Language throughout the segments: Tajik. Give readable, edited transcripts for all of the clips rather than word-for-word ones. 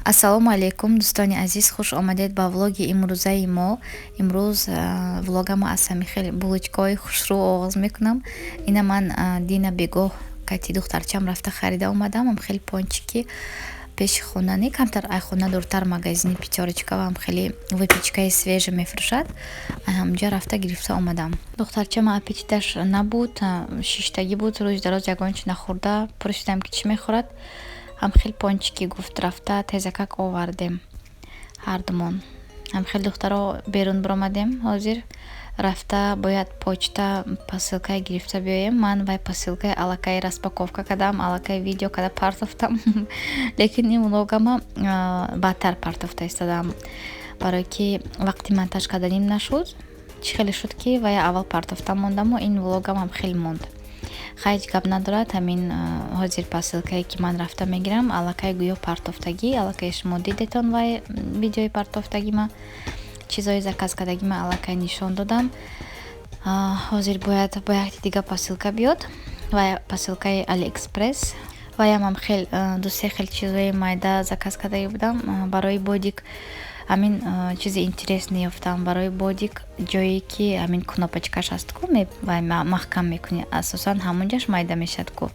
Ассалому алайкум, дӯстони азиз, хуш омадед ба влоги имрӯзаи мо. Имрӯз влогамо аз ҳамин хел булочкаҳои хушрӯ оғоз мекунам. Ина ман дина бегоҳ кати духтарчам рафта харида омадам. Ам хеле пончики пеши хона, не, камтар ай хона дуртар магазини «Пятёрочка» ам хеле выпечкаи свежий мефурӯшад. Ҳамҷа рафта гирифта омадам. Духтарчама аппетиташ набуд, шиштагӣ буд, рӯзи дароз ягон чи нахӯрда. Пурсидам, ки чӣ мехӯрад. Ҳам хел пончики гуфт, рафта тезакак овардем ҳардумон. Ҳам хел, духтаро, берун биромадем. Ҳозир рафта бояд почта посылкае гирифта биёем. Ман вай посылкаи аллакай распаковка кардам, аллакай видео карда партофтам, лекин ин влогама баъдтар партофта истодам, барое ки вақти монтаж карданим нашуд. Чӣ хеле шуд, ки вай аввал партофта мондаму ин влогамам хеле монд. Хай, ҳеҷ гап надорад. Ҳамин ҳозир посылкае, ки ман рафта мегирам, аллакай гӯё партофтагӣ, аллакай шумо дидетон вай видеои партофтагима. Чизҳои заказ кардагима аллакай нишон додам. Ҳозир бояд бо якти дига посылка биёд ва посылкаи «Алиэкспресс». Ваямам хел дусе хел чизҳои майда заказ кардагӣ будам барои бодик. Ҳамин чизи интересный ёфтам барои бодик, ҷое ки ҳамин кнопочкаш ҳаст ку, вай маҳкам мекунӣ, асосан ҳамонҷаш майда мешавад ку.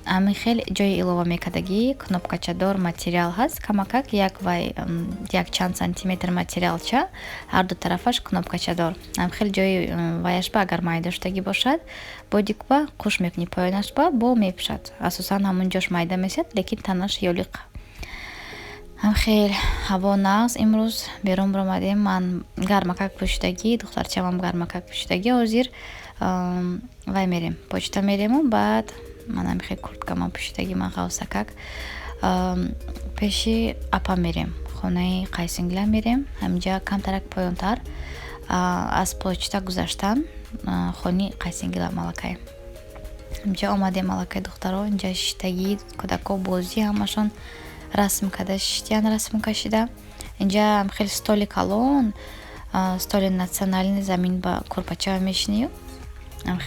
Ҳамин хел ҷои илова мекардагӣ, кнопкачадор материал ҳаст, камакак як вай як чанд сантиметр материалча, ҳарду тарафаш кнопкачадор. Ҳамин хел ҷои ваяшба агар майда шудагӣ бошад, бодикба қуш мекунӣ, поёнашба бо мепӯшад. Асосан ҳамон ҷош майда мешавад, лекин танаш ёлиқ. Ҳам хел ҳаво нағз имрӯз. Берун биромадем, ман гармакак пӯшидагӣ, духтарчамам гармакак пӯшидагӣ. Ҳозир вай мерем, почта мерему. Баъд ман ҳамин хел курткама пӯшидагӣ, ман ғавсакак пеши апа мерем, хонаи қайсингила мерем. Ҳаминҷа камтарак поёнтар аз почта гузаштан хони қайсингила малакай. Инҷа омадем аллакай, духтаро. Инҷа шиштагӣ, кӯдакҳо бозӣ, ҳамашон расм карда шиштиян, расм кашида. Инҷа хеле столи калон, столи национальный, замин ба курпача мешинию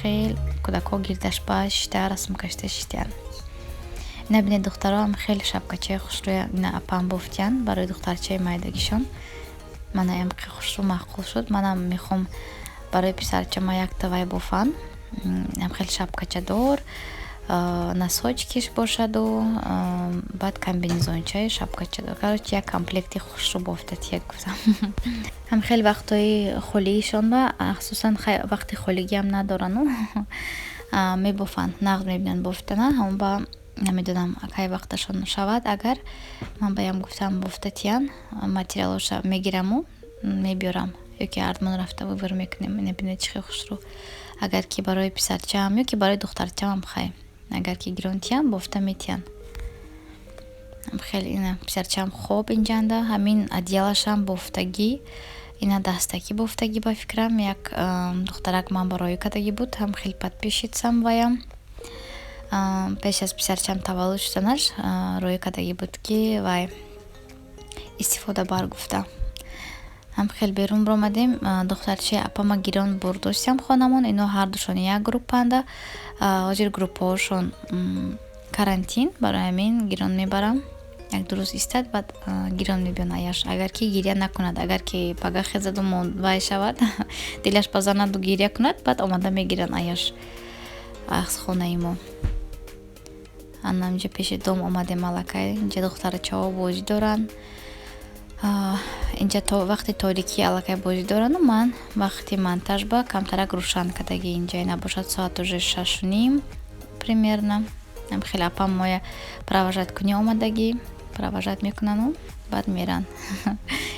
хел кӯдакҳо гирдаш ба шишта, расм кашида шиштиян. Ина бинед, духтаро, хеле шапкачаи хушрӯя ина апам бофтиян барои духтарчаи майдагишон. Манаям хушрӯ маъқул шуд. Манам мехоҳам барои писарчама якта вай бофан, хеле шапкачадор, носочкиш бошаду баъд комбинезончаи шапкачадор, короче, як комплекти хушрӯ бофта тия гуфтам. Ҳам хеле вақтҳои холиишон ба, хусусан вақти холигиам надорану, мебофанд, нағз мебинанд бофтана. Ҳамон ба намедонам, кай вақташон шавад. Агар ман баям гуфтам, бофта тиян, материалоша мегираму мебиёрам ё ки ҳардумон рафта выбор мекунем. Ина бинед, чӣ хел хушрӯ. Агар ки барои писарчаам ё ки барои духтарчаам, хай, агар ки гирон тиям, бофта метиҳанд. Хеле ина писарчаам хоб инҷанда, ҳамин одеялашам бофтагӣ, ина дастакӣ бофтагӣ. Ба фикрам, як духтарак ман барои кардагӣ буд, ҳам хеле подписчицам. Ваям пеш аз писарчаам таваллуд шуданаш рӯй кардагӣ буд, ки вай истифода бар гуфта. Ҳам хел берун биромадем. Духтарчаи апама гирон бурдостиам хонамон. Ино ҳардушон як группаанда, ҳозир группаҳошон карантин, барои ҳамин гирон мебарам. Як ду рӯз истад, баъд гирон мебиён аяш, агар ки гиря накунад. Агар ки пага хезаду вай шавад, дилаш базанаду гиря кунад, баъд омада мегиранд аяш аз хонаи мо. Ана инҷа пеши дом омадем аллакай. Инҷа духтарчаҳо бозӣ доранд. Инҷа то вақти торикӣ аллакай бозӣ дорану ман вақти монтаж ба камтарак рӯшан кардагӣ. Инҷа набошад, соат уже 6:30 примерно. Хеле апам моя провожать кунӣ омадагӣ, провожать мекунану баъд меранд.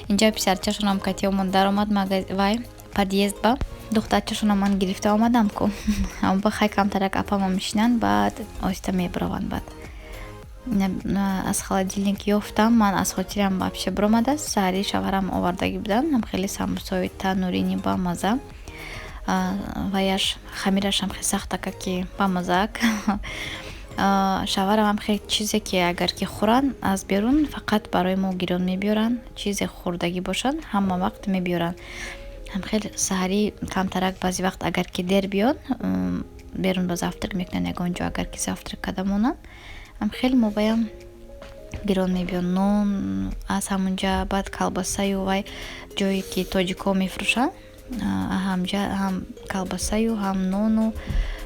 Инҷа писарчашонам катиёмон даромад вай подъезд ба. Духтарчашонам ман гирифта омадам ку, ба хай камтарак апама мешинанд, баъд оҳиста мебарованд. Баъд аз холодильник ёфтам, ман аз хотирам вообще биромадааст. Саҳари шавҳарам овардагӣ буданд хеле самбусаҳои танурини бамаза. Ваяш хамирашам хеле сахтака, ки бамазаак. Шавҳарам хеле чизе ки агар ки хӯранд аз берун, фақат барои мо гирон мебиёранд. Чизе хӯрдагӣ бошанд, ҳама вақт мебиёранд. Хеле саҳарӣ камтарак, баъзе вақт агар ки дер биён, берун ба завтрак мекунанд ягон ҷо, агар ки завтрак карда монанд, хеле мо баям Гирон мебиён нон аз ҳамунҷа, баъд колбасаю вай, ҷое ки тоҷикҳо мефурӯшанд, ҳамҷа ҳам колбасаю, ҳам нону,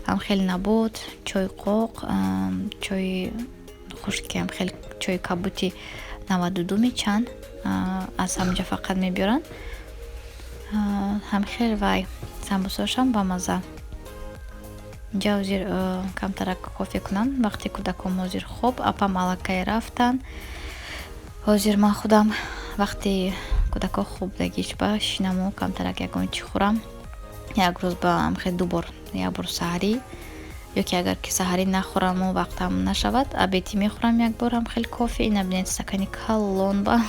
ҳам хеле набот, чойи қоқ, чойи хушки, ҳам хеле чойи кабути 92 мечанд, аз ҳамунҷа фақат мебиёранд. Ҳам хел вай самбусаошам бамазза. Инҷа ҳозир камтарак кофе кунам. Вақте кӯдаком ҳозир хоб, апам аллакай рафтанд. Ҳозир ман худам вақти кӯдакҳо хобдагиш ба шинаму камтарак ягон чӣ хӯрам. Як рӯз ба хел ду бор, як бор саҳарӣ, ё ки агар ки саҳарӣ нахӯраму вақтам нашавад, обедӣ мехӯрам як борам хел кофе. Ина бинед, стакани калон ба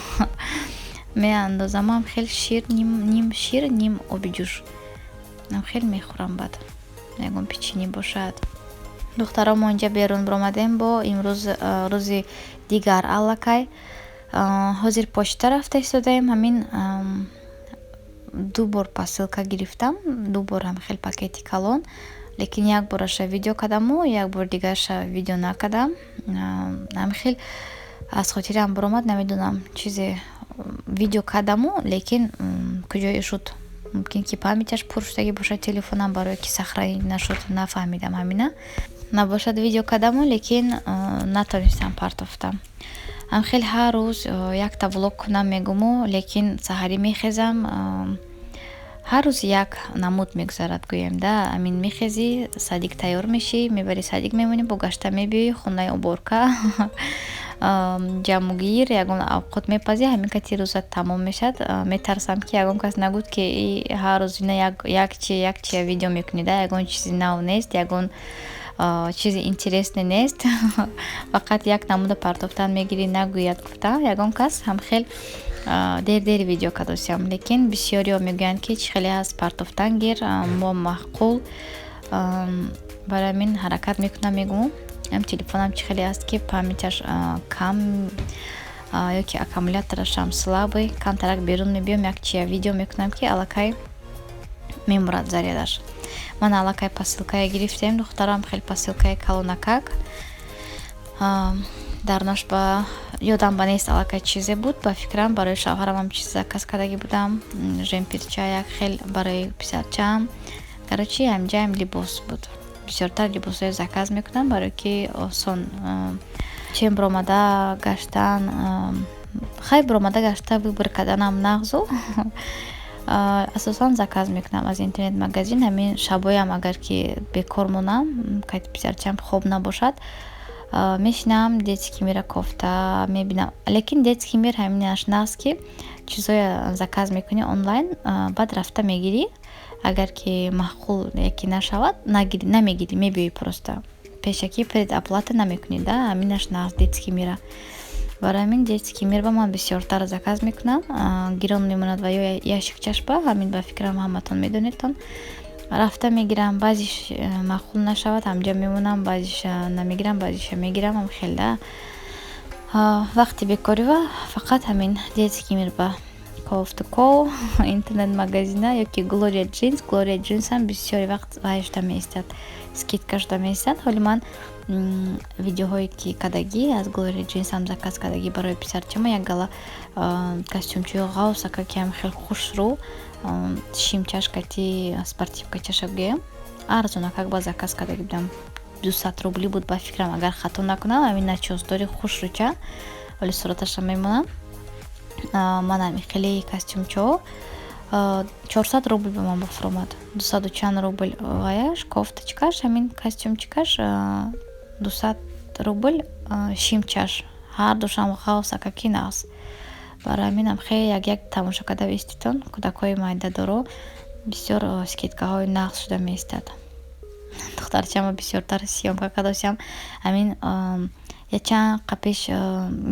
меандозам, ам хел шир, ним шир, ним оби ҷӯш, ам хел мехӯрам. Баъд ягон печенье бошад. Духтаро, мо инҷа берун баромадем бо имрӯз, рӯзи дигар аллакай. Ҳозир почта рафта истодаем. Ҳамин ду бор посылка гирифтам, ду бор ҳам хел пакети калон, лекин як бораша видео кардаму як бори дигарша видео накардам. Ҳамин хел аз хотирам баромад, намедонам, чизе видео кардаму, лекин куҷое шуд? Мумкин ки памяташ пур шудагӣ бошад телефонам, барое ки сохранить нашуд, нафаҳмидам. Ҳамина набошад, видео кардаму, лекин натонистам партофтам. Ҳам хел ҳар рӯз якта влог кунам мегуму, лекин саҳарӣ мехезам, ҳар рӯз як намуд мегузарад, гӯем да. Амин мехезӣ, садик тайёр мешӣ, мебарӣ садик, мемонӣ, бо гашта мебиёӣ, хонаи уборка, ҷамъгир, ягон авқот мепазӣ, ҳамин кати рӯзат тамом мешавад. Метарсам, ки ягон кас нагӯд, ки ҳар рӯз ина як чи, як чия видео мекунӣ да, ягон чизи нав нест, ягон чизи интересный нест, фақат як намуда партофтан мегирӣ, нагӯяд гуфта ягон кас. Ҳам хел дер дер видео кардосиям, лекин бисёриҳо мегӯянд, ки чӣ хеле ҳаст, партофтан гир, мо маъқул. Барои ҳамин ҳаракат мекунам, мегӯм, телефонам чӣ хеле аст, ки памяташ кам ё ки аккумуляторашам слабый. Камтарак берун мебиём, як чия видео мекунам, ки аллакай мемурад зарядаш. Ман аллакай посылкае гирифтем, духтарам, хеле посылкаи калонакак. Дарнаш ба ёдам ба нест, аллакай чизе буд. Ба фикрам, барои шавҳарамам чиз заказ кардагӣ будам, жемперча як хел барои писарчаам. Короче, ҳамҷаам либос буд. Бисёртар либосҳои заказ мекунам, барое ки осон, чем баромада гаштан. Хай, баромада гашта выбор карданам нағзу, асосан заказ мекунам аз интернет магазин. Ҳамин шабоям агар ки бекор монам, кати писарчаам хоб набошад, мешинам, Детский мира кофта мебинам. Лекин Детский мир ҳаминаш нағз, ки чизҳое заказ мекунӣ онлайн, баъд рафта мегирӣ. Агар ки маъқул яке нашавад, намегирӣ, мебиёӣ, просто пешакӣ предоплата намекунӣ да. Ҳаминаш нағз Детский мира. Барои ҳамин Детский мир ба ман бисёртар заказ мекунам. Гирон мемонад ва ё ящикчашба, ҳамин ба фикрам ҳаматон медонедтон. Рафта мегирам, баъзиш маъқул нашавад, ҳамҷо мемонам, баъзиша намегирам, баъзиша мегирам. Ҳам хел да вақти бекорива фақат ҳамин Детский мир ба кофтуков, интернет магазина ё ки Глория Джинс. Глория Джинсам бисёри вақт вай шуда меистад, скидка шуда меистад. Ҳоли ман видеоҳое ки кардагӣ, аз Глория Джинсам заказ кардагӣ барои писарчама як гала костюмчаи ғавсака, ки ҳам хеле хушрӯ, шимчаш кати спортивкачаша гӯям, арзонакак ба заказ кардагӣ будам, 200 рубли буд, ба фикрам, агар хато накунам. Ҳамин начосдори хушрӯча, вале сураташа мемонам. Манам хеле костюмчаҳо 400 рубл ба ман бафуромад, дусаду чанд рубл ваяш, кофточкаш, ҳамин костюмчикаш, 200 рубл шимчаш. Ҳар душам ғавсакаки нағз. Барои ҳаминам хеле як як тамошо карда иститон. Кӯдакҳои майдадоро бисёр скидкаҳои нағз шуда меистад. Духтарчама бисёртар съёмка кардосиям. Ҳамин я чанд қа пеш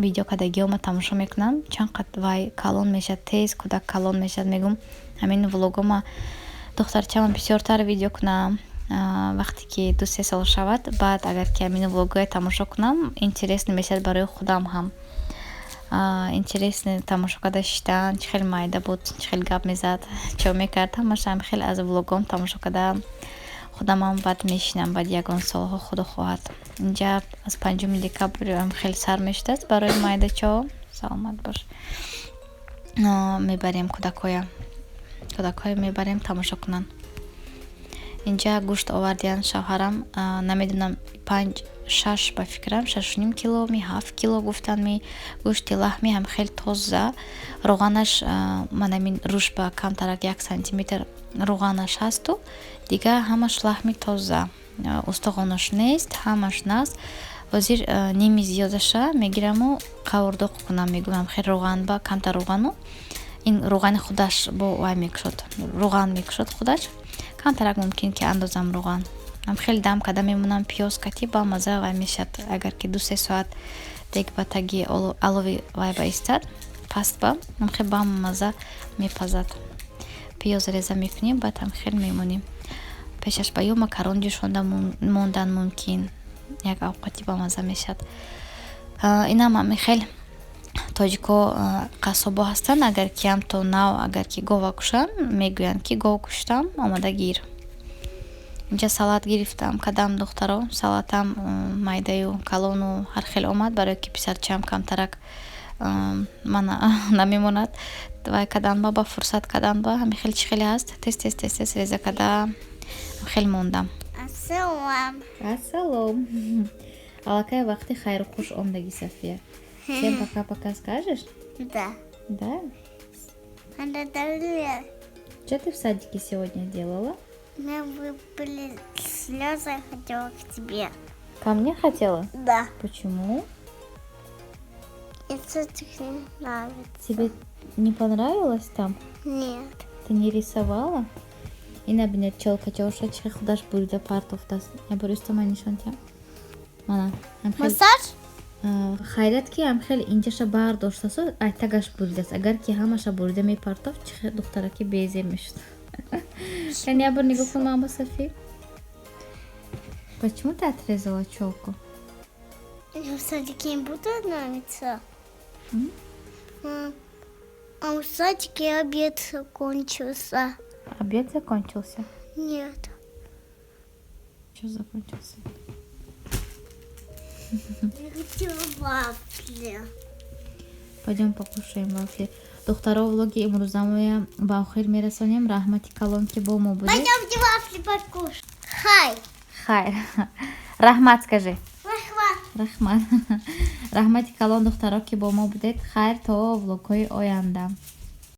видео кардагиҳома тамошо мекунам, чанд қад вай калон мешавад, тез кӯдак калон мешавад, мегӯм. Ҳамин влогома духтарчама бисёртар видео кунам. Вақте ки 2-3 сол шавад, баъд агар ки ҳамин влогҳое тамошо кунам, интересно мешавад барои худам ҳам, интересно тамошо карда шиштан, чӣ хел майда буд, чӣ хел гап мезад, чо мекард, ҳамаша ҳам хеле аз влогом тамошо карда. Худамам баъд мешинам, баъд ягон солҳо, худо хоҳад. Инҷа аз 5 декабр хеле сар мешудааст барои майдачаҳо. Саломат бош. Мебарем кӯдакҳоя, кӯдакҳоя мебарем, тамошо кунанд. Инҷа гӯшт овардиянд шавҳарам, намедонам, панҷ, шаш, ба фикрам, 6,5 кило ми, 7 кило гуфтанд ми. Гӯшти лаҳми ҳам хеле тоза, роғанаш манамин рӯш ба камтарак 1 сантиметр роғанаш ҳасту дига ҳамаш лаҳми тоза, устухонаш нест, ҳамаш наст. Ҳозир ними зиёдаша мегираму қавурдоқ кунам, мегӯям, хеле роғанба камтар роғану ин роғани худаш бо вай мекушод, роған мекушод худаш. Камтарак мумкин ки андозам роған, ам хеле дам карда мемонам, пиёз кати ба маза вай мешавад. Агар ки 2-3 соат дег ба таги алови вай ба истад, паст ба ам хеле бамаза мепазад. Пиёз реза мекунем, баъд ҳам хеле мемонем пешаш ба ё макарон ҷӯшонда мондан мумкин, як авқоти бамаза мешавад. Инам ҳами хел тоҷико қассобо ҳастанд, агар ки ҳам то нав, агар ки гова кушанд, мегӯянд, ки гов куштам, омада гир. Инҷа салат гирифтам кадам, духтаро. Салатам майдаю калону ҳар хел омад, барое ки писарчаам камтарак мана намемонад вай каданба, ба фурсат каданба ҳами хел чӣ хеле ҳаст, тез тез тез тез реза када хел мондам. Ассалом. Ассалом. Аллакай вақти хайру хуш омдагӣ, София. Всем пока пока скажешь? Да. Да? Надо. Что ты в садике сегодня делала? У меня выпали слезы, я хотела к тебе. Ко мне хотела? Да. Почему? И садик не нравится. Тебе не понравилось там? Нет. Ты не рисовала? Ина бинед, чёлка-чоша чихе худаш бурида партофтааст. Я бористо ман нишон тиҳам. Мана. Массаж? Хайрат, ки ам хеле инҷаша бардоштасу айтагаш буридааст. Агар ки ҳамаша бурида мепартофт, чихе духтараки безеб мешуд. Яъне я бор нигоҳ кун, мама Софи. Почему ты отрезала челку? Я в садике не буду нравиться. А в садике обед закончился. Обед закончился? Нет. Что закончился? Я хотела вафли. Пойдем покушаем вафли. Духтаро, влоги имрӯзамоя ба охир мерасонем. Раҳмати калон, ки бо мо будед. Пойдемте вафли покушаем. Хай. Хайр. Раҳмат скажи. Рахмат. Раҳмат. Раҳмати калон, духтаро, ки бо мо будед. Хайр, то влогҳои оянда.